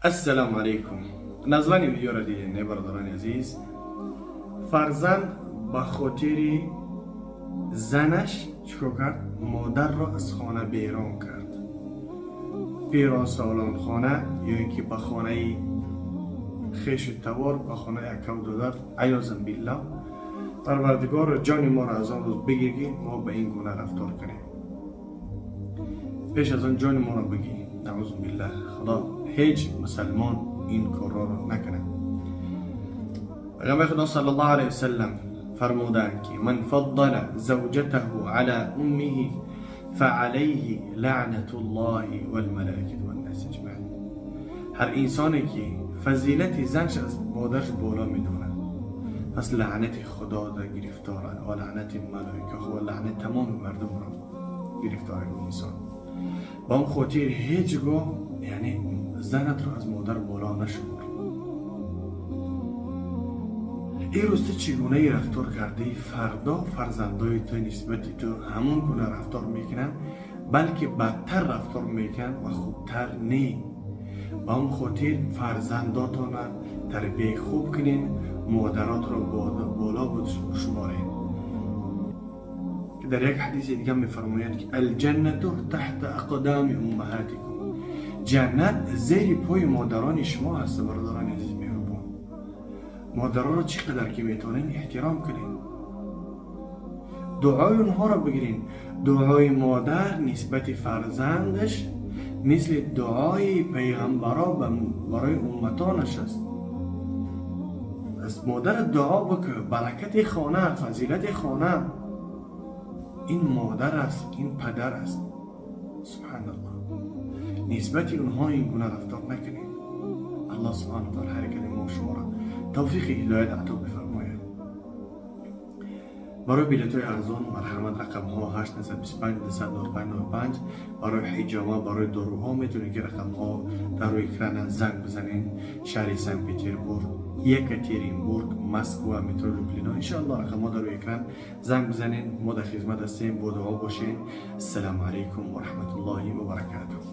Ассалому алайкум. Название видеоро дидем, не, бародарони азиз? Фарзанд ба хотири занаш чикор кард? Модарро аз хона берун кард, пиронсолонхона ё ин ки ба хонаи хешу табор, ба хонаи акаву додар. Аёзан биллаҳ. Парвардигоро, ҷони моро аз он рӯз бигир, ки мо ба ин гуна рафтор кунем. Пеш аз он ҷони моро бигир. Наъузу биллаҳ. Худо ҳеҷ мусалмон ин корро накунад. Пайғамбари Худо саллаллоҳу алайҳи васаллам фармуданд, ки من فضل زوجته على أمه فعليه لعنة الله والملائكة والناس أجمعين. Ҳар инсоне ки фазилати занш аз модараш боло медонад, пас лаънати Худо дар гирифторад ва лаънати малоикаҳо ва лаънати тамоми мардумро гирифтор ин инсон. Ба он хотир ҳеҷ гоҳ, яъне, занатро аз модар боло нашумор. Ирӯз ту чӣ гунае рафтор кардӣ, фардо фарзандои ту нисбати ту ҳамон гуна рафтор мекунанд, балки бадтар рафтор мекунанд ва хубтар не. Ба он хотир фарзандотона тарбияи хуб кунед, модаротро боло шуморед, ки дар як ҳадиси дига мефармояд, ки الجنة تحت أقدام أمهاتكم. Ҷаннат зери пои модарони шумо ҳаст. Бародарони азиз, меҳрубон, модаронро чӣ қадар ки метавонед, эҳтиром кунед, дуои онҳоро бигиред. Дуои модар нисбати фарзандаш мисли дуои пайғамбаро барои умматонаш аст. Аз модарат дуо бикун. Баракати хона, фазилати хона ин модар аст, ин падар аст. Субҳаналлоҳ. Нисбати онҳо ин гуна рафтор накунед. Аллоҳ субҳанаҳу таала ҳар яке мо шуморо тавфиқи ҳидоят ато бифармояд. Барои билетҳои арзон, марҳамат, рақамҳо 825 205 05. Барои ҳиҷома, барои доруҳо метавонед, ки рақамҳо дар рӯи экрана занг бизанед. Шаҳри Санкт Петербург, Екатеринбург, Москва, метро Люблино. Иншоалло, рақамҳо дар рӯи экран, занг бизанед. Мо дар хизмат ҳастем. Бо дуо бошед. Ассалому алайкум ва раҳматуллоҳи ва баракатуҳ.